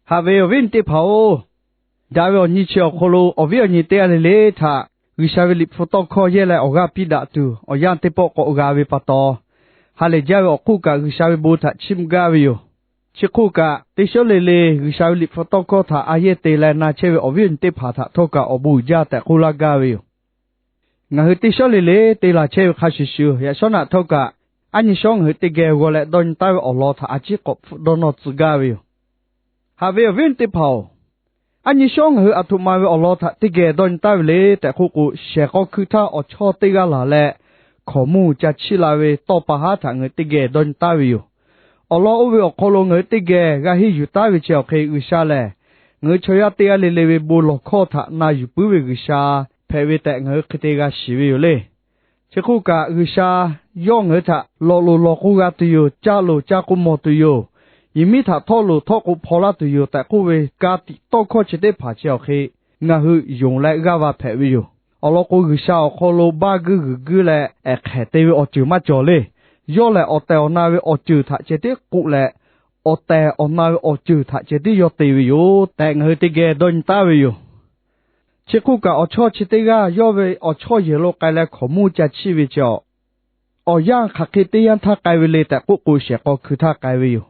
Haꞈ ve awˬ viˉ awˬ nyi teˇ hpaˍ-oˬ, daꞈ ve awˬ nyi chi awˬ hk'aw lo awˬ viˉ awˬ nyi teˇ g'aˇ le le htaꞈ G'uiˬsha ve Liꞈ hpu tawˇ hkawˇ yehˇ leh awˬ g'aˇ piˇ daꞈ tuˬ awˬ yanˇ teˇ pawˆ k'awꞈ g'a ve pa taw, ha lehˬ jaˇ ve awˬ hk'oˆ kaꞈ G'uiˬsha ve bon htaꞈ chiˇ mvuh gaˇ ve yoˬ. Chi hk'oˆ kaꞈ, teˇ shawˉ le le G'uiˬsha ve Liꞈ hpu tawˇ hkawˇ htaꞈ a yehˇ te leh na chehˇ ve awˬ viˉ awˬ nyi teˇ hpaˍ htaꞈ htawˇ kaꞈ awˬ bon uiˍ jaˇ tehꞈ k'oˆ laˇ gaˇ ve yoˬ. Ngaˬ hui teˇ shawˉ le le te laˬ chehˇ ve hk'a shuˍ shuˍ, yaꞈ shawˉ naꞈ htawˇ kaꞈ, aˉ nyi shawˉ ngaˬ hui teˇ geh g'aw leh dawˇ nyi taˉ ve awˬ lawn htaꞈ a ciˉ k'awꞈ hpfuhˆ dawˇ nawˇ tcuh gaˇ ve yoˬ. Haꞈ ve awˬ viˉ awˬ nyi teˇ hpaˍ-oˬ, aˉ nyi shawˉ ngaˬ hui aˬ htoꞈ ma ve awˬ lawn htaꞈ teˇ geh dawˇ nyi taˉ ve le tehꞈ k'oˆ k'o, shehˍ k'aw hkui htaˇ awˬ chawˇ teˇ g'aˇ laˬ leh, hkawnˍ monˇ ca chiˇ la ve tawˇ pa haˉ htaꞈ ngaˬ hui teˇ geh dawˇ nyi taˉ ve yoˬ. Awˬ lawn oˇ ve awˬ hk'aw lo ngaˬ hui teˇ geh g'a henˇ yuˬ taˉ ve chi awˬ hk'e, G'uiˬsha lehˬ ngaˬ hui chaw yaˇ teˇ g'aˇ le le ve bon lawˬ hkawˇ htaꞈ na yuˬ puiˉ ve G'uiˬsha hpehꞈ ve tehꞈ ngaˬ hui hk'e te g'a shiˍ ve yoˬ le. Chi hk'oˆ kaꞈ, G'uiˬsha yawˇ ngaˬ hui htaꞈ lawˬ loˍ lawˬ k'o g'a tuˬ yoˬ, caˇ loˍ caˇ k'o mawˬ tuˬ yoˬ, yehˬ miˉ htaꞈ htawˆ loˍ htawˆ k'o hpaw laˇ tuˬ yoˬ tehꞈ k'oˆ ve ka tiꞈ tawˇ hkawˇ chi teˇ hpaˍ chi awˬ hk'e, ngaˬ hui yonˍ leh g'aˇ va hpehꞈ ve yoˬ. Awˬ lawn k'o, G'uiˬsha awˬ hk'aw lo baˇ guiˇ g'uiˬ guiˇ leh ehˍ hk'ehˍ te ve awˬ ceuˬ maˇ cawˬ le. Yawˇ lehˬ awˬ tehˬ awˬ na ve awˬ ceuˬ htaꞈ ceh tiˉ k'oˆ leh, awˬ tehˬ awˬ na ve awˬ ceuˬ htaꞈ ceh tiˉ yawˇ te ve yoˬ tehꞈ ngaˬ hui teˇ geh dawˇ nyi taˉ ve yoˬ. Chi hk'oˆ kaꞈ, awˬ chawˇ chi teˇ g'aˇ yawˇ ve awˬ chawˇ yehˬ lo k'ai leh hkawnˍ monˇ ca chiˇ ve chi awˬ, awˬ yanˇ hk'aˬ hk'e teˇ yanˇ htaˇ k'ai ve le tehꞈ k'oˆ k'o, shehˍ k'aw hkui htaˇ k'ai ve yoˬ.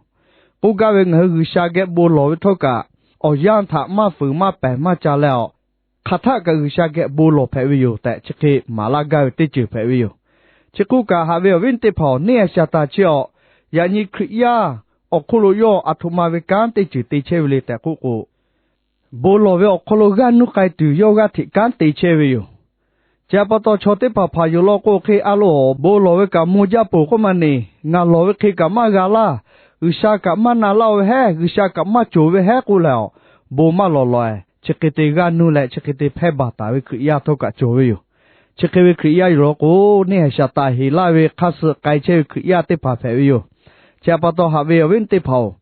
K'oˆ gaˇ ve, ngaˬ hui G'uiˬsha geh bon lawˬ ve htawˇ kaꞈ, awˬ yanˇ htaꞈ maˇ fuiˍ maˇ pehˬ maˇ ca leh awˬ, hk'aˬ htaˆ kaꞈ G'uiˬsha geh bon lawˬ hpehꞈ ve yoˬ tehꞈ chi hk'e maˍ laˇ gaˇ ve teˇ ceuˬ hpehꞈ ve yoˬ. Chi hk'oˆ kaꞈ, haꞈ ve awˬ viˉ teˇ hpaˍ-oˬ, neˇ haiˬ shaˍ taˍ chi awˬ, yaꞈ nyi Hkriꞈ yaˇ awˬ hk'oˆ lo yawˇ aˬ htoꞈ ma ve kanˉ teˇ ceuˬ te chehˇ ve le tehꞈ k'oˆ k'o, bon lawˬ ve awˬ hk'aw lo g'aˇ nuˇ k'ai tuˬ yawˇ g'aˇ hteꞈ kanˉ te chehˇ ve yoˬ. Chi pa taw, chaw teˇ hpaˍ hpaˍ yoˬ law k'o hk'e, a loˬ, bon lawˬ ve kaꞈ maw jaˇ poˬ k'oˆ maˇ ne, ngaˬ lawˬ ve hk'e kaꞈ maˇ g'a laˇ, G'uiˬsha kaꞈ maˇ na laˇ-o ve heˉ, G'uiˬsha kaꞈ maˇ cawˬ ve heˉ k'oˆ leh awˬ, bon maˇ lawˬ lawˬ-e. Chi hk'e te g'aˇ nuˇ leh chi hk'e te hpehˇ baˬ taˍ ve Hkriꞈ yaˇ htawˇ kaꞈ cawˬ ve yoˬ. Chi hk'e ve Hkriꞈ yaˇ yoˬ law k'o, neˇ haiˬ shaˍ taˍ heˍ laˇ ve hk'aˇ suh k'ai chehˇ ve Hkriꞈ yaˇ teˇ hpaˍ hpehꞈ ve yoˬ. Chi pa taw, haꞈ ve awˬ viˉ teˇ hpaˍ-oˬ,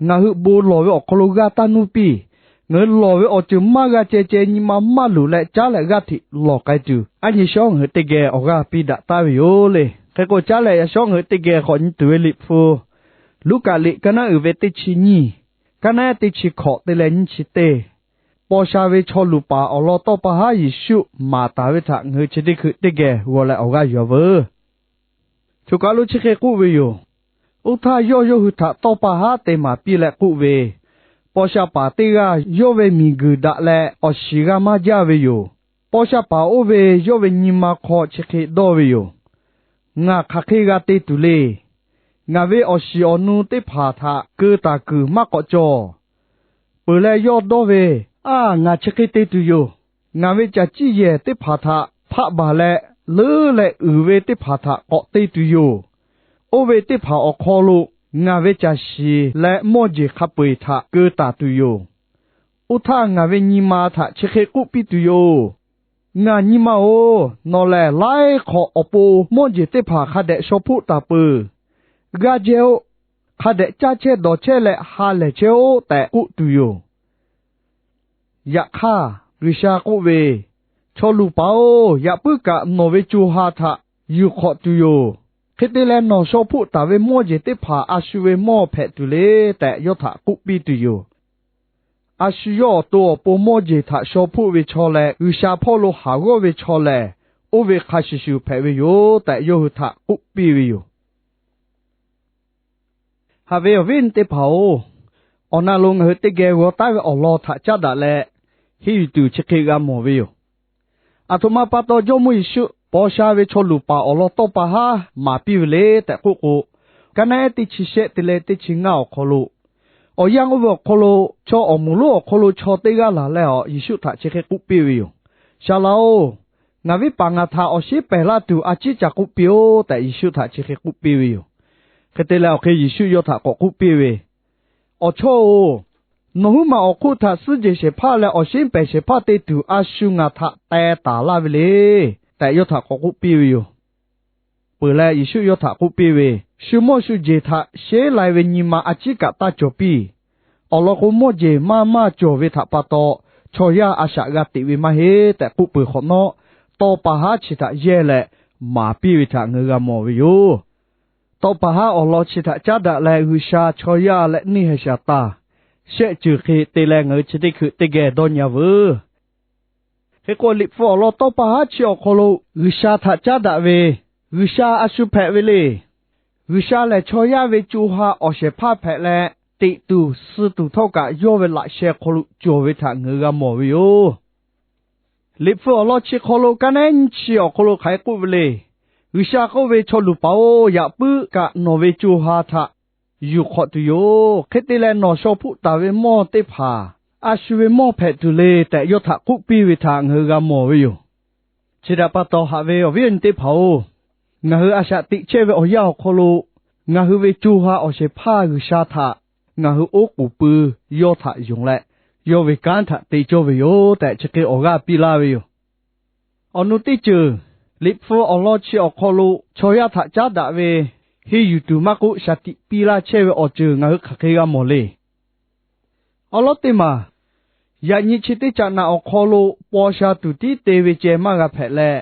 ngaˬ hui bon lawˬ ve awˬ hk'aw lo g'aˇ taˇ nuˇ piˇ. Ngaˬ hui lawˬ ve awˬ ceuˬ maˇ g'a ceh ceh nyi ma maˇ luˬ leh caˉ leh g'aˇ hteꞈ lawˬ k'ai tuˬ, aˉ nyi shawˉ ngaˬ hui teˇ geh awˬ g'aˇ piˇ daꞈ taˉ ve yoˬ le. Hk'e k'o, caˉ leh yaꞈ shawˉ ngaˬ hui teˇ geh k'awꞈ nyi tuˬ ve Liꞈ hpu, Luˉkaꞈ liꞈ ka naˉ uiˍ ve teˇ chi nyiˇ, ka naˉ teˇ chi hkawꞈ te leh nyiˇ chi teˇ, paw sha ve chaw luˬ paˍ awˬ lawn tawˇ pa haˉ Yeˍsuˆ maˍ taˍ ve htaꞈ ngaˬ hui chi teˇ hkui teˇ geh g'aw leh awˬ g'aˇ yuˬ-a veuˬ. Choˬ kaˬ lo chi hk'e k'oˆ ve yoˬ. Oˇ htaˇ yawˇ yawˇ hui htaꞈ tawˇ pa haˉ te maˍ piˇ leh k'oˆ ve, Paw sha paˍ teˇ g'aˇ yawˇ ve miˬguiˬ daꞈ leh awˬ shiˍ g'a maˇ jaˇ ve yoˬ. Paw sha paˍ oˇ ve yawˇ ve nyi ma hk'aw chi hk'e dawˇ ve yoˬ. Ngaˬ hk'aˬ hk'e g'a te tuˬ le. Ngaˬ ve awˬ shiˍ awˬ nu teˇ hpaˍ htaꞈ keu taˍ kuiˬ maˇ k'awꞈ cawˬ. Peuˬ leh yawˇ dawˇ ve, Aˇ, ngaˬ chi hk'e te tuˬ yoˬ. Ngaˬ ve caˬ ciˇ yehˬ teˇ hpaˍ htaꞈ hpaˆ baˬ leh, leuˉ leh uiˍ ve teˇ hpaˍ htaꞈ k'awꞈ te tuˬ yoˬ. Oˇ ve teˇ hpaˍ awˬ hk'aw lo ngaˬ ve caˬ shiˍ leh mawˇ jeˬ hk'a peu-eˬ htaꞈ keu taˍ tuˬ yoˬ. Oˇ htaˇ ngaˬ ve nyi ma htaꞈ chi hk'e k'oˆ piˇ tuˬ yoˬ. Ngaˬ nyi ma-oˬ, nawˬ lehˬ laiˉ hk'awꞈ awˬ pon mawˇ jeˬ teˇ hpaˍ hk'a dehꞈ shaw hpoˆ taˍ peuˬ. G'aˇ jehˇ-oˆ. Hk'a dehꞈ caˇ chehˇ dawˬ chehˇ leh ha lehˬ chehˇ-oˆ tehꞈ k'oˆ tuˬ yoˬ. Yaꞈ hk'aˇ, G'uiˬsha k'oˆ ve, Chaw luˬ paˍ-oˬ, yaꞈ puiˉ kaꞈ nawˬ ve co ha htaꞈ yuˬ hk'awꞈ tuˬ yoˬ. Hk'e te leh, nawˬ shaw hpoˆ taˍ ve mawˇ jeˬ teˇ hpaˍ a shu ve mawˇ hpehꞈ tuˬ le tehꞈ yawˇ htaꞈ k'oˆ piˇ tuˬ yoˬ. A shu yawˇ awˬ to awˬ pon mawˇ jeˬ htaꞈ shaw hpoˆ ve chaw leh G'uiˬsha hpawˇ lo haˍ g'awˇ ve chaw lehˬ, oˇ ve hk'a shuˍ shuˍ hpehꞈ ve yoˬ tehꞈ yawˇ hui htaꞈ k'oˆ piˇ ve yoˬ. Haꞈ ve awˬ viˉ teˇ hpaˍ-oˬ, awˬ na lo ngaˬ hui teˇ geh g'aw taˉ ve awˬ lawn htaꞈ caˉ daꞈ leh, henˇ yuˬ tuˬ chi hk'e g'a mawˬ ve yoˬ. Aˬ htoꞈ ma pa taw Jawˇmawˇ Yeˍsuˆ paw sha ve chaw luˬ paˍ awˬ lawn tawˇ pa haˉ maˍ piˇ ve le tehꞈ k'oˆ k'o, ka naˉ ehˉ teˇ chi shehˆ te leh teˇ chi ngaˇ awˬ hk'aw lo, awˬ yanˇ oˇ ve awˬ hk'aw lo chaw awˬ moˍ lonˉ awˬ hk'aw lo chaw teˇ g'aˇ laˬ leh awˬ, Yeˍsuˆ htaꞈ chi hk'e k'oˆ piˇ ve yoˬ. Saˍlaꞈ-oˬ, ngaˬ viˉ paˍ ngaˬ htaꞈ awˬ shinˉ pehˬ laˇ tuˬ a ciˉ ca k'oˆ piˇ-oˆ tehꞈ Yeˍsuˆ htaꞈ chi hk'e k'oˆ piˇ ve yoˬ. Hk'e te leh awˬ hk'e Yeˍsuˆ yawˇ htaꞈ k'awꞈ k'oˆ piˇ ve, Awˬ chawˇ-oˬ, nawˬ huiˉ maˬ awˬ hk'oˆ htaꞈ suhˉ jehˬ shehˍ hpaˇ leh awˬ shinˉ pehˬ shehˍ hpaˇ te tuˬ a shu ngaˬ htaꞈ teh taˍ laˇ ve le tehꞈ yawˇ htaꞈ k'awꞈ k'oˆ piˇ ve yoˬ. Peuˬ leh Yeˍsuˆ yawˇ htaꞈ k'oˆ piˇ ve, Shu mawˇ shu jeˬ htaꞈ sheˉ lai ve nyi ma a ciˉ kaꞈ taˇ cawˬ piˇ. Awˬ lawn k'o, mawˇ jeˬ maˇ maˇ cawˬ ve htaꞈ pa taw, chaw yaˇ a shaꞈ g'a teꞈ ve maˇ heˆ tehꞈ k'oˆ peuˬ hk'awꞈ nawˉ, tawˇ pa haˉ chi htaꞈ yehˇ leh maˍ piˇ ve htaꞈ ngaˬ hui g'a mawˬ ve yoˬ. Tawˇ pa haˉ awˬ lawn chi htaꞈ caˉ daꞈ leh G'uiˬsha, chaw yaˇ leh neˇ haiˬ shaˍ taˍ, shehˆ ceuˬ hk'e te leh ngaˬ hui chi teˇ hkui teˇ geh dawˇ nyi-a veuˬ. Hk'e k'o, Liꞈ hpu awˬ lawn tawˇ pa haˉ chi awˬ hk'aw lo G'uiˬsha htaꞈ caˉ daꞈ ve, G'uiˬsha a shu hpehꞈ ve le. G'uiˬsha lehˬ, chaw yaˇ ve co ha awˬ shehˍ hpaˇ hpehꞈ leh, teꞈ tuˬ suh tuˬ htawˇ kaꞈ yawˇ ve laꞈ sheh hk'aw lo cawˬ ve htaꞈ ngaˬ hui g'a mawˬ ve yoˬ. Liꞈ hpu awˬ lawn chi hk'aw lo kaˉ nehˉ nyiˇ chi awˬ hk'aw lo hk'aˬ hk'e k'oˆ ve le. G'uiˬsha k'oˆ ve, Chaw luˬ paˍ-oˬ, yaꞈ puiˉ kaꞈ nawˬ ve co ha htaꞈ yuˬ hk'awꞈ tuˬ yoˬ. Hk'e te leh, nawˬ shaw hpoˆ taˍ ve mawˇ teˇ hpaˍ a shu ve mawˇ hpehꞈ tuˬ le tehꞈ yawˇ htaꞈ k'oˆ piˇ ve htaꞈ ngaˬ hui g'a mawˬ ve yoˬ. Chi htaꞈ pa taw, haꞈ ve awˬ viˉ awˬ nyi teˇ hpaˍ-oˬ, ngaˬ hui a shaꞈ teꞈ chehˇ ve awˬ yanˇ awˬ hk'aw lo, ngaˬ hui ve co ha awˬ shehˍ hpaˇ G'uiˬsha htaꞈ ngaˬ hui oˉ k'oˍ pui yawˇ htaꞈ yonˍ leh, yawˇ ve kanˉ htaꞈ te cawˇ ve yoˬ tehꞈ chi hk'e awˬ g'aˇ piˇ laˇ ve yoˬ. Awˬ nu teˇ ceuˬ, Liꞈ hpu awˬ lawn chi awˬ hk'aw lo chaw yaˇ htaꞈ caˉ daꞈ ve, henˇ yuˬ tuˬ maˇ k'oˆ, shaˍ tiꞈ piˇ laˇ chehˇ ve awˬ ceuˬ ngaˬ hui hk'aˬ hk'e g'a mawˬ le. Awˬ lawn teˇ maˬ, yaꞈ nyi chi teˇ caꞈ naꞈ awˬ hk'aw lo paw sha tuˬ tiˉ te ve ceh maˇ g'a hpehꞈ leh,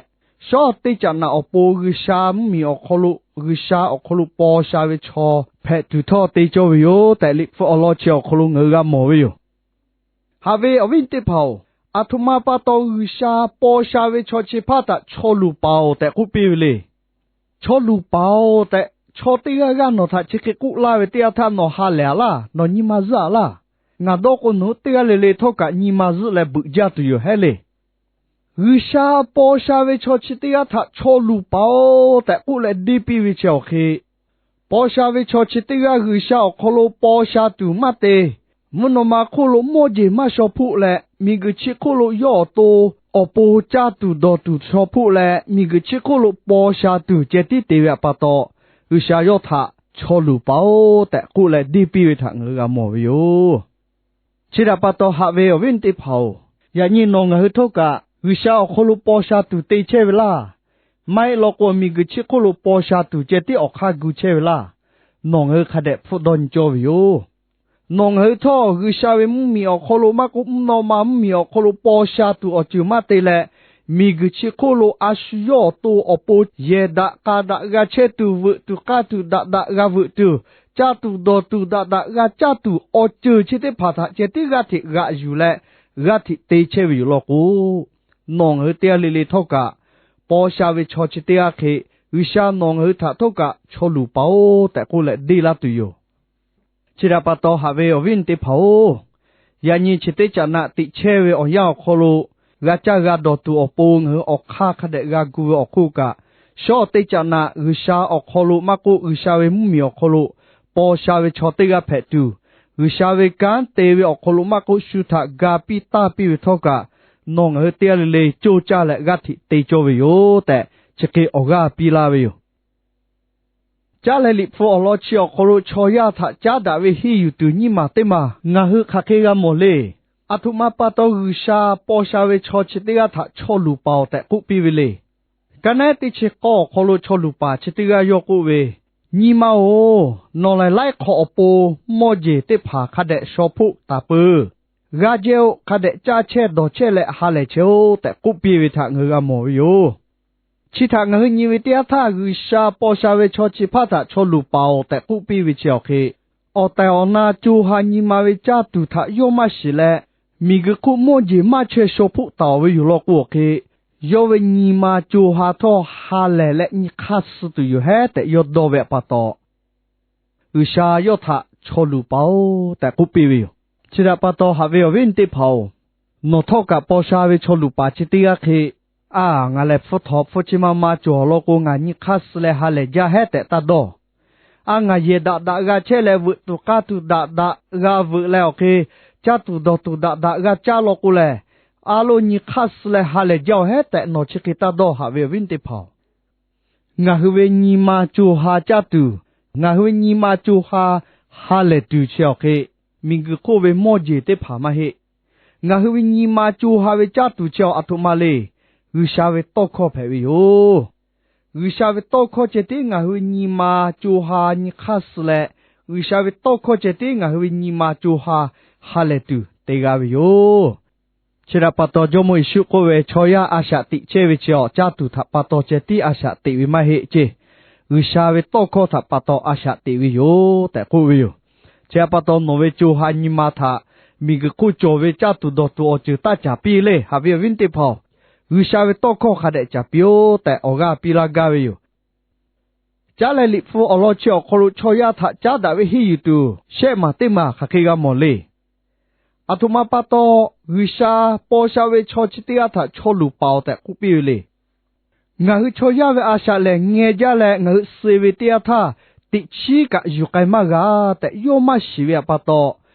shawˉ teˇ caꞈ naꞈ awˬ pon G'uiˬsha mvuhˇmiˬ awˬ hk'aw lo, G'uiˬsha awˬ hk'aw lo paw sha ve chaw hpehꞈ tuˬ htawˇ te cawˇ ve yoˬ tehꞈ, Liꞈ hpu awˬ lawn chi awˬ hk'aw lo ngaˬ hui g'a mawˬ ve yoˬ. Haꞈ ve awˬ viˉ teˇ hpaˍ-oˬ, aˬ htoꞈ ma pa taw G'uiˬsha paw sha ve chaw chi hpaˇ htaꞈ chaw luˬ paˍ-oˬ tehꞈ k'oˆ piˇ ve le. Chaw luˬ paˍ-oˬ tehꞈ, chaw teˇ g'aˇ g'aˇ nawˬ htaꞈ chi hk'e k'oˆ laˇ ve teˇ yanˇ htaˇ, nawˬ ha lehˬ-a laˇ, nawˬ nyi ma zuhˆ-a laˇ. Ngaˬ dawˇ k'o, nawˬ hui teˇ g'aˇ le le htawˇ kaꞈ nyi ma zuhˆ leh beuꞈ jaˇ tuˬ yoˬ hehˉ le. G'uiˬsha paw sha ve chaw chi teˇ g'aˇ htaꞈ chaw luˬ paˍ-oˬ tehꞈ k'oˆ leh deˇ piˇ ve chi awˬ hk'e, paw sha ve chaw chi teˇ g'aˇ G'uiˬsha awˬ hk'aw lo paw sha tuˬ maˇ te, mvuhˇ naw ma hk'oˆ lo mawˇ jeˬ maˇ shaw hpoˆ leh, miˬguiˬ chi hk'oˆ lo yawˇ awˬ to awˬ pon caˇ tuˬ dawˬ tuˬ shaw hpoˆ leh, miˬguiˬ chi hk'oˆ lo paw sha tuˬ ceh tiˉ te ve pa taw, G'uiˬsha yawˇ htaꞈ chaw luˬ paˍ-oˬ tehꞈ k'oˆ leh deˇ piˇ ve htaꞈ ngaˬ hui g'a mawˬ ve yoˬ. Chi htaꞈ pa taw, haꞈ ve awˬ viˉ teˇ hpaˍ-oˬ, yaꞈ nyi nawˬ ngaˬ hui htawˇ kaꞈ G'uiˬsha awˬ hk'aw lo paw sha tuˬ te chehˇ ve laˇ. Maˇ heˆ law k'o, miˬguiˬ chi hk'oˆ lo paw sha tuˬ ceh tiˉ awˬ hk'aˇ gu chehˇ ve laˇ. Nawˬ ngaˬ hui hk'a dehꞈ hpfuhˆ dawˇ nyi cawˇ ve yoˬ. Nawˬ ngaˬ hui htawˇ, G'uiˬsha ve mvuhˇmiˬ awˬ hk'aw lo maˇ k'oˆ, mvuhˇ naw ma mvuhˇmiˬ awˬ hk'aw lo paw sha tuˬ awˬ ceuˬ maˇ te leh, miˬguiˬ chi hk'oˆ lo a shu yawˇ awˬ to awˬ pon yehˬ daꞈ k'a daꞈ g'a chehˇ tuˬ, veuꞈ tuˬ k'aˇ tuˬ daꞈ daꞈ g'a veuꞈ tuˬ, caˇ tuˬ dawˬ tuˬ daꞈ daꞈ g'a caˇ tuˬ awˬ ceuˬ chi teˇ hpaˍ htaꞈ ceh tiˉ g'aˇ hteꞈ g'aꞈ yuˬ leh g'aˇ hteꞈ te chehˇ ve yoˬ law k'o, nawˬ ngaˬ hui teˇ g'aˇ le le htawˇ kaꞈ paw sha ve chaw chi teˇ g'aˇ hk'e, G'uiˬsha nawˬ ngaˬ hui htaꞈ htawˇ kaꞈ chaw luˬ paˍ-oˬ tehꞈ k'oˆ leh deˇ laˇ tuˬ yoˬ. Chi htaꞈ pa taw, haꞈ ve awˬ viˉ teˇ hpaˍ-oˬ, yaꞈ nyi chi teˇ caꞈ naꞈ teꞈ chehˇ ve awˬ yanˇ awˬ hk'aw lo, g'a caˇ g'a dawˬ tuˬ awˬ pon ngaˬ hui awˬ hk'aˇ hk'a dehꞈ g'a gu ve awˬ hk'oˆ kaꞈ, shawˉ teˇ caꞈ naꞈ G'uiˬsha awˬ hk'aw lo maˇ k'oˆ, G'uiˬsha ve mvuhˇmiˬ awˬ hk'aw lo paw sha ve chaw teˇ g'aˇ hpehꞈ tuˬ, G'uiˬsha ve kanˉ te ve awˬ hk'aw lo maˇ k'oˆ, shu htaꞈ ga piˇ taˇ piˇ ve htawˇ kaꞈ, nawˬ ngaˬ hui teˇ g'aˇ le le coˇ caˇ leh g'aˇ hteꞈ te cawˇ ve yoˬ tehꞈ, chi hk'e awˬ g'aˇ piˇ laˇ ve yoˬ. Caˉ leh, Liꞈ hpu awˬ lawn chi awˬ hk'aw lo chaw yaˇ htaꞈ caˉ daꞈ ve henˇ yuˬ tuˬ nyiˇ maˬ teˇ maˬ ngaˬ hui hk'aˬ hk'e g'a mawˬ le. Aˬ htoꞈ ma pa taw G'uiˬsha paw sha ve chaw chi teˇ g'aˇ htaꞈ chaw luˬ paˍ-oˬ tehꞈ k'oˆ piˇ ve le. Ka naˉ teˇ chi k'awˇ awˬ hk'aw lo chaw luˬ paˍ chi teˇ g'aˇ yawˇ k'oˆ ve, Nyi ma-oˬ, nawˬ lehˬ laiˉ hk'awꞈ awˬ pon mawˇ jeˬ teˇ hpaˍ hk'a dehꞈ shaw hpoˆ taˍ peuˬ. G'a jehˇ-oˆ. Hk'a dehꞈ caˇ chehˇ dawˬ chehˇ leh ha lehˬ chehˇ-oˆ tehꞈ k'oˆ piˇ ve htaꞈ ngaˬ hui g'a mawˬ ve yoˬ. Chi htaꞈ ngaˬ hui nyi ve teˇ yanˇ htaˇ, G'uiˬsha paw sha ve chaw chi hpaˇ htaꞈ chaw luˬ paˍ-oˬ tehꞈ k'oˆ piˇ ve chi awˬ hk'e, awˬ tehˬ awˬ na co ha nyi ma ve caˇ tuˬ htaꞈ yawˇ maˇ shiˍ leh, miˬguiˬ hk'oˆ mawˇ jeˬ maˇ chehˇ shaw hpoˆ taˍ-oˬ ve yoˬ law k'o, awˬ hk'e yawˇ ve nyi ma co ha htawˇ ha lehˬ leh nyi hk'aˇ suh tuˬ yoˬ hehˉ tehꞈ yawˇ dawˇ ve pa taw, G'uiˬsha yawˇ htaꞈ chaw luˬ paˍ-oˬ tehꞈ k'oˆ piˇ ve yoˬ. Chi htaꞈ pa taw, haꞈ ve awˬ viˉ teˇ hpaˍ-oˬ, nawˬ htawˇ kaꞈ paw sha ve chaw luˬ paˍ chi teˇ g'aˇ hk'e, A, ngaˬ lehˬ hpu htawnˍ hpu chi ma ma cawˬ law k'o, ngaˬ nyi hk'aˇ suh leh ha lehˬ jaˇ hehˉ tehꞈ taˇ dawˇ. A, ngaˬ yehˬ daꞈ daꞈ g'a chehˇ leh veuꞈ tuˬ k'aˇ tuˬ daꞈ daꞈ g'a veuꞈ leh, awˬ hk'e caˇ tuˬ dawˬ tuˬ daꞈ daꞈ g'a caˇ law k'o lehˬ, a lo nyi hk'aˇ suh leh ha lehˬ jaˇ-oˬ hehˉ tehꞈ nawˬ chi hk'e taˇ dawˇ, haꞈ ve awˬ viˉ teˇ hpaˍ-oˬ. Ngaˬ hui ve nyi ma co ha caˇ tuˬ, ngaˬ hui ve nyi ma co ha ha lehˬ tuˬ chi awˬ hk'e, miˬguiˬ hk'oˆ ve mawˇ jeˬ teˇ hpaˍ maˇ heˆ. Ngaˬ hui ve nyi ma co ha ve caˇ tuˬ chi awˬ aˬ htoꞈ ma le. G'uiˬsha ve tawˇ hkawˇ hpehꞈ ve yoˬ. G'uiˬsha ve tawˇ hkawˇ ceh tiˉ ngaˬ hui ve nyi ma co ha nyi hk'aˇ suh leh, G'uiˬsha ve tawˇ hkawˇ ceh tiˉ ngaˬ hui ve nyi ma co ha ha lehˬ tuˬ te g'a ve yoˬ. Chi htaꞈ pa taw, Jawˇmawˇ Yeˍsuˆ k'oˆ ve, Chaw yaˇ a shaꞈ teꞈ chehˇ ve chi awˬ caˇ tuˬ htaꞈ pa taw ceh tiˉ a shaꞈ teꞈ ve maˇ heˆ ceˇ. G'uiˬsha ve tawˇ hkawˇ htaꞈ pa taw a shaꞈ teꞈ ve yoˬ tehꞈ k'oˆ ve yoˬ. Chi htaꞈ pa taw, nawˬ ve co ha nyi ma htaꞈ miˬguiˬ hk'oˆ cawˬ ve caˇ tuˬ dawˬ tuˬ awˬ ceuˬ taˇ caˍ piˇ le. Haꞈ ve awˬ viˉ teˇ hpaˍ-oˬ, G'uiˬsha ve tawˇ hkawˇ hk'a dehꞈ caˍ piˇ-oˆ tehꞈ awˬ g'aˇ piˇ laˇ gaˇ ve yoˬ. Caˉ leh, Liꞈ hpu awˬ lawn chi awˬ hk'aw lo chaw yaˇ htaꞈ caˉ daꞈ ve henˇ yuˬ tuˬ shehˆ maˬ teˇ maˬ hk'aˬ hk'e g'a mawˬ le. Aˬ htoꞈ ma pa taw, G'uiˬsha paw sha ve chaw chi teˇ g'aˇ htaꞈ chaw luˬ paˍ-oˬ tehꞈ k'oˆ piˇ ve le. Ngaˬ hui chaw yaˇ ve a shaꞈ lehˬ ngeh jaˇ leh, ngaˬ hui suh ve teˇ yanˇ htaˇ teꞈ chiˉ kaꞈ yuˬ k'ai maˇ g'a tehꞈ yawˇ maˇ shiˍ ve htaꞈ pa taw,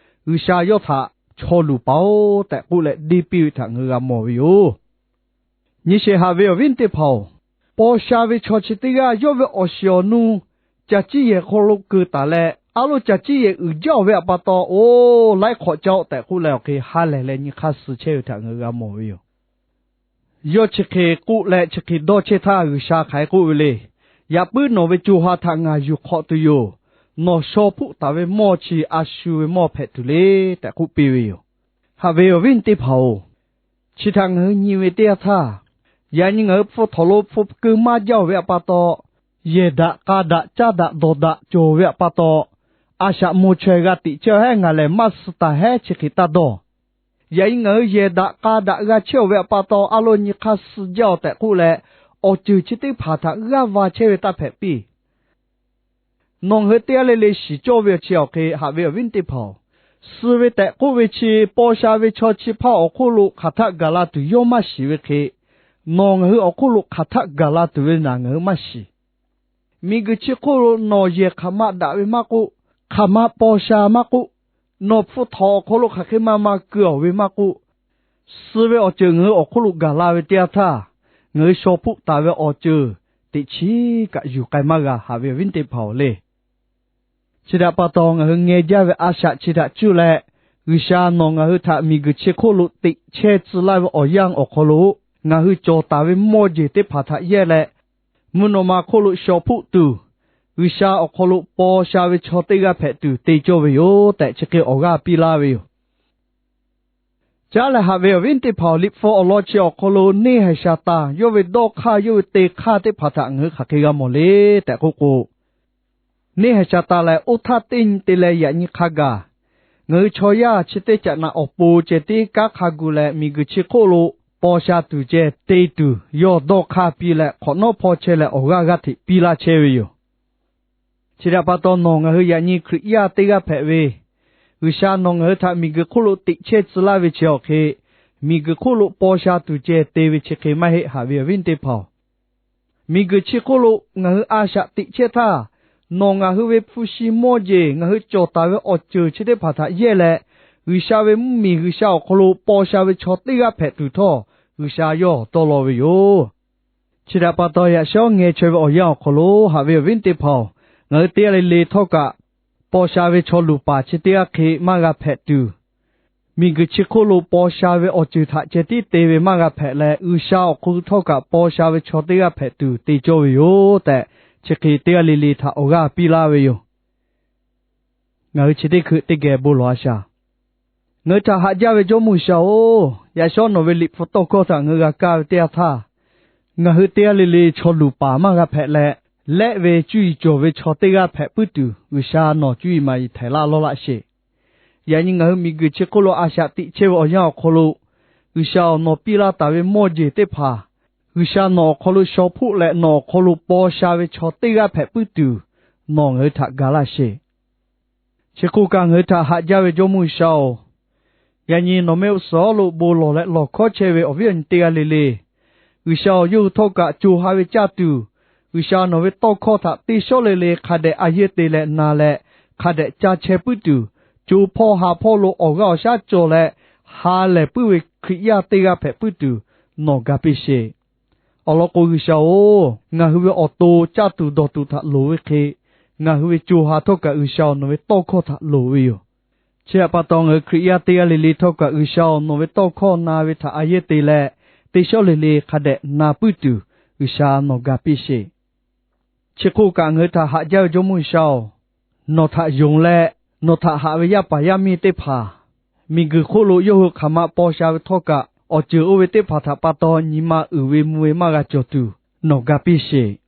G'uiˬsha yawˇ htaꞈ chaw luˬ paˍ-oˬ tehꞈ k'oˆ leh deˇ piˇ ve htaꞈ ngaˬ hui g'a mawˬ ve yoˬ. Nyi sheˍ, haꞈ ve awˬ viˉ teˇ hpaˍ-oˬ, paw sha ve chaw chi teˇ g'aˇ yawˇ ve awˬ shiˍ awˬ nu caˬ ciˇ yehˬ hk'aw lo keu taˍ leh, a loˇ caˬ ciˇ yehˬ uiˍ jaˇ-oˬ ve htaꞈ pa taw, Oˬ, laiˉ hk'awꞈ caˇ-oˆ tehꞈ k'oˆ leh, awˬ hk'e ha lehˬ leh nyi hk'aˇ suh chehˇ ve htaꞈ ngaˬ hui g'a mawˬ ve yoˬ. Yawˇ chi hk'e k'oˆ leh, chi hk'e dawˇ chehˇ htaˇ, G'uiˬsha hk'aˬ hk'e k'oˆ ve le. Yaꞈ puiˉ nawˬ ve co ha htaꞈ ngaˬ yuˬ hk'awꞈ tuˬ yoˬ. Nawˬ shaw hpoˆ taˍ ve mawˇ chi a shu ve mawˇ hpehꞈ tuˬ le tehꞈ k'oˆ piˇ ve yoˬ. Haꞈ ve awˬ viˉ teˇ hpaˍ-oˬ, chi htaꞈ ngaˬ hui nyi ve teˇ yanˇ htaˇ, yaꞈ nyi ngaˬ hui hpu htawnˍ lo hpu keu maˇ jaˇ-oˬ ve htaꞈ pa taw, yehˬ daꞈ k'a daꞈ caˇ daꞈ dawˬ daꞈ cawˬ ve htaꞈ pa taw, a shaꞈ mawˇ chaweh g'a teꞈ chehˇ-oˬ hehˉ, ngaˬ lehˬ maˇ suh taˍ hehˉ chi hk'e taˇ dawˇ. Yaꞈ nyi ngaˬ hui yehˬ daꞈ k'a daꞈ g'a chehˇ-oˬ ve htaꞈ pa taw, a loˇ nyi hk'aˇ suh jaˇ-oˬ tehꞈ k'oˆ leh, awˬ ceuˬ chi teˇ hpaˍ htaꞈ g'aˇ va chehˇ ve taˇ hpehꞈ piˇ. Nawˬ ngaˬ hui teˇ g'aˇ le le shiˍ cawˇ ve awˬ chi awˬ hk'e, haꞈ ve awˬ viˉ teˇ hpaˍ-oˬ, suh ve tehꞈ k'oˆ ve chi paw sha ve chaw chi hpaˇ awˬ hk'oˆ lo hk'aˬ htaˆ gaˬ la tuˬ yawˇ maˇ shiˍ ve hk'e, nawˬ ngaˬ hui awˬ hk'oˆ lo hk'aˬ htaˆ gaˬ la tuˬ ve naˬ ngaˬ hui maˇ shiˍ. Miˬguiˬ chi hk'oˆ lo nawˬ yehˬ hk'aˬ ma daꞈ ve maˇ k'oˆ, hk'aˬ ma paw sha maˇ k'oˆ, nawˬ hpu htawnˍ awˬ hk'aw lo hk'aˬ hk'e ma ma keu-oˬ ve maˇ k'oˆ, suh ve awˬ ceuˬ ngaˬ hui awˬ hk'oˆ lo gaˬ la ve teˇ yanˇ htaˇ, ngaˬ hui shaw hpoˆ taˍ ve awˬ ceuˬ teꞈ chiˉ kaꞈ yuˬ k'ai maˇ g'a, haꞈ ve awˬ viˉ teˇ hpaˍ-oˬ le. Chi htaꞈ pa taw, ngaˬ hui ngeh jaˇ ve a shaꞈ chi htaꞈ cuˇ leh, G'uiˬsha nawˬ ngaˬ hui htaꞈ miˬguiˬ chi hk'oˆ lo teꞈ chehˇ tcuh laˇ ve awˬ yanˇ awˬ hk'aw lo, ngaˬ hui cawˬ taˍ ve mawˇ jeˬ teˇ hpaˍ htaꞈ yehˇ leh, mvuhˇ naw ma hk'oˆ lo shaw hpoˆ tuˬ, G'uiˬsha awˬ hk'aw lo paw sha ve chaw teˇ g'aˇ hpehꞈ tuˬ te cawˇ ve yoˬ tehꞈ, chi hk'e awˬ g'aˇ piˇ laˇ ve yoˬ. Caˉ leh, haꞈ ve awˬ viˉ teˇ hpaˍ-oˬ, Liꞈ hpu awˬ lawn chi awˬ hk'aw lo neˇ haiˬ shaˍ taˍ yawˇ ve dawˇ hk'aˇ yawˇ ve te hk'aˇ teˇ hpaˍ htaꞈ ngaˬ hui hk'aˬ hk'e g'a mawˬ le tehꞈ k'oˆ k'o, neˇ haiˬ shaˍ taˍ lehˬ, oˇ htaˇ teˇ nyi te leh yaꞈ nyi hk'a gaˬ, ngaˬ hui chaw yaˇ chi teˇ caꞈ naꞈ awˬ pon ceh tiˉ kanˉ hk'a gu leh, miˬguiˬ chi hk'oˆ lo paw sha tuˬ ceh te tuˬ yawˇ dawˇ hk'aˇ piˇ leh, hk'awꞈ nawˉ hpawˇ chehˇ leh awˬ g'aˇ g'aˇ hteꞈ piˇ laˇ chehˇ ve yoˬ. Chi htaꞈ pa taw, nawˬ ngaˬ hui yaꞈ nyi Hkriꞈ yaˇ teˇ g'aˇ hpehꞈ ve, G'uiˬsha nawˬ ngaˬ hui htaꞈ miˬguiˬ hk'oˆ lo teꞈ chehˇ tcuh laˇ ve chi awˬ hk'e, miˬguiˬ hk'oˆ lo paw sha tuˬ ceh te ve chi hk'e maˇ heˆ, haꞈ ve awˬ viˉ teˇ hpaˍ-oˬ. Miˬguiˬ chi hk'oˆ lo ngaˬ hui a shaꞈ teꞈ chehˇ htaˇ, nawˬ ngaˬ hui ve hpu shi mawˇ jeˬ, ngaˬ hui cawˬ taˍ ve awˬ ceuˬ chi teˇ hpaˍ htaꞈ yehˇ leh, G'uiˬsha ve mvuhˇmiˬ G'uiˬsha awˬ hk'aw lo paw sha ve chaw teˇ g'aˇ hpehꞈ tuˬ htawˇ, G'uiˬsha yawˇ dawˇ law ve yoˬ. Chi htaꞈ pa taw, yaꞈ shawˉ ngeh chaweh ve awˬ yanˇ awˬ hk'aw lo, haꞈ ve awˬ viˉ teˇ hpaˍ-oˬ, ngaˬ hui teˇ g'aˇ le le htawˇ kaꞈ paw sha ve chaw luˬ paˍ chi teˇ g'aˇ hk'e maˇ g'a hpehꞈ tuˬ, miˬguiˬ chi hk'oˆ lo paw sha ve awˬ ceuˬ htaꞈ ceh tiˉ te ve maˇ g'a hpehꞈ leh, G'uiˬsha awˬ hk'aw lo htawˇ kaꞈ paw sha ve chaw teˇ g'aˇ hpehꞈ tuˬ te cawˇ ve yoˬ tehꞈ, chi hk'e teˇ g'aˇ le le htaꞈ awˬ g'aˇ piˇ laˇ ve yoˬ. Ngaˬ hui chi teˇ hkui teˇ geh bon lawˬ a shaˍ. Ngaˬ hui htaꞈ haꞈ jaˇ ve Jawˇmawˇ G'uiˬsha-oˬ, yaꞈ shawˉ nawˬ ve Liꞈ hpu tawˇ hkawˇ htaꞈ ngaˬ hui g'a kaˇ ve teˇ yanˇ htaˇ, ngaˬ hui teˇ g'aˇ le le chaw luˬ paˍ maˇ g'a hpehꞈ leh, lehˆ ve cuˇ yiˍ cawˬ ve chaw teˇ g'aˇ hpehꞈ puiˉ tuˬ, G'uiˬsha nawˬ cuˇ yiˍ maˍ yiˍ htehˍ laˇ lawˇ laˇ sheˍ. Yaꞈ nyi ngaˬ hui miˬguiˬ chi hk'oˆ lo a shaꞈ teꞈ chehˇ ve awˬ yanˇ awˬ hk'aw lo, G'uiˬsha-oˬ, nawˬ piˇ laˇ taˍ ve mawˇ jeˬ teˇ hpaˍ, G'uiˬsha nawˬ awˬ hk'aw lo shaw hpoˆ leh nawˬ awˬ hk'aw lo paw sha ve chaw teˇ g'aˇ hpehꞈ puiˉ tuˬ, nawˬ ngaˬ hui htaꞈ ga laˇ sheˍ. Chi hk'oˆ kaꞈ, ngaˬ hui htaꞈ haꞈ jaˇ ve Jawˇmawˇ G'uiˬsha-oˬ, yaꞈ nyi nawˬ mehˆ g'uˇ suhˍ lo bon lawˬ leh lawˬ hkawˉ chehˇ ve awˬ viˉ awˬ nyi teˇ g'aˇ le le, G'uiˬsha-oˬ, yawˇ hui htawˇ kaꞈ co ha ve caˇ tuˬ, G'uiˬsha nawˬ ve tawˇ hkawˇ htaꞈ teˇ shawˉ le le hk'a dehꞈ a yehˇ te leh na leh, hk'a dehꞈ ca chehˇ puiˉ tuˬ, co hpawˇ ha hpawˇ lo awˬ g'aˇ awˬ shaˉ cawˬ leh, ha lehˬ puiˉ ve Hkriꞈ yaˇ teˇ g'aˇ hpehꞈ puiˉ tuˬ nawˬ ga piˇ sheˍ. Awˬ lawn k'o, G'uiˬsha-oˬ, ngaˬ hui ve awˬ to caˇ tuˬ dawˬ tuˬ htaꞈ loˍ ve hk'e, ngaˬ hui ve co ha htawˇ kaꞈ G'uiˬsha-oˬ, nawˬ ve tawˇ hkawˇ htaꞈ loˍ ve yoˬ. Chi htaꞈ pa taw, ngaˬ hui Hkriꞈ yaˇ teˇ g'aˇ le le htawˇ kaꞈ G'uiˬsha-oˬ, nawˬ ve tawˇ hkawˇ na ve htaꞈ a yehˇ te leh, teˇ shawˉ le le hk'a dehꞈ na puiˉ tuˬ G'uiˬsha nawˬ ga piˇ sheˍ. Chi hk'oˆ kaꞈ, ngaˬ hui htaꞈ haꞈ jaˇ ve Jawˇmawˇ G'uiˬsha-oˬ, nawˬ htaꞈ yonˍ leh nawˬ htaꞈ haꞈ ve yaˇ paˍ yaˇ miˇ teˇ hpaˍ, miˬguiˬ hk'oˆ lo yawˇ hui hk'aˬ ma paw sha ve htawˇ kaꞈ, awˬ ceuˬ oˇ ve teˇ hpaˍ htaꞈ pa taw nyi ma uiˍ ve mvuh ve maˇ g'a cawˬ tuˬ nawˬ ga piˇ sheˍ.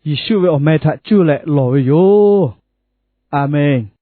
Yeˍsuˆ ve awˬ meh htaꞈ cuˇ leh lawˬ ve yoˬ. A menˬ.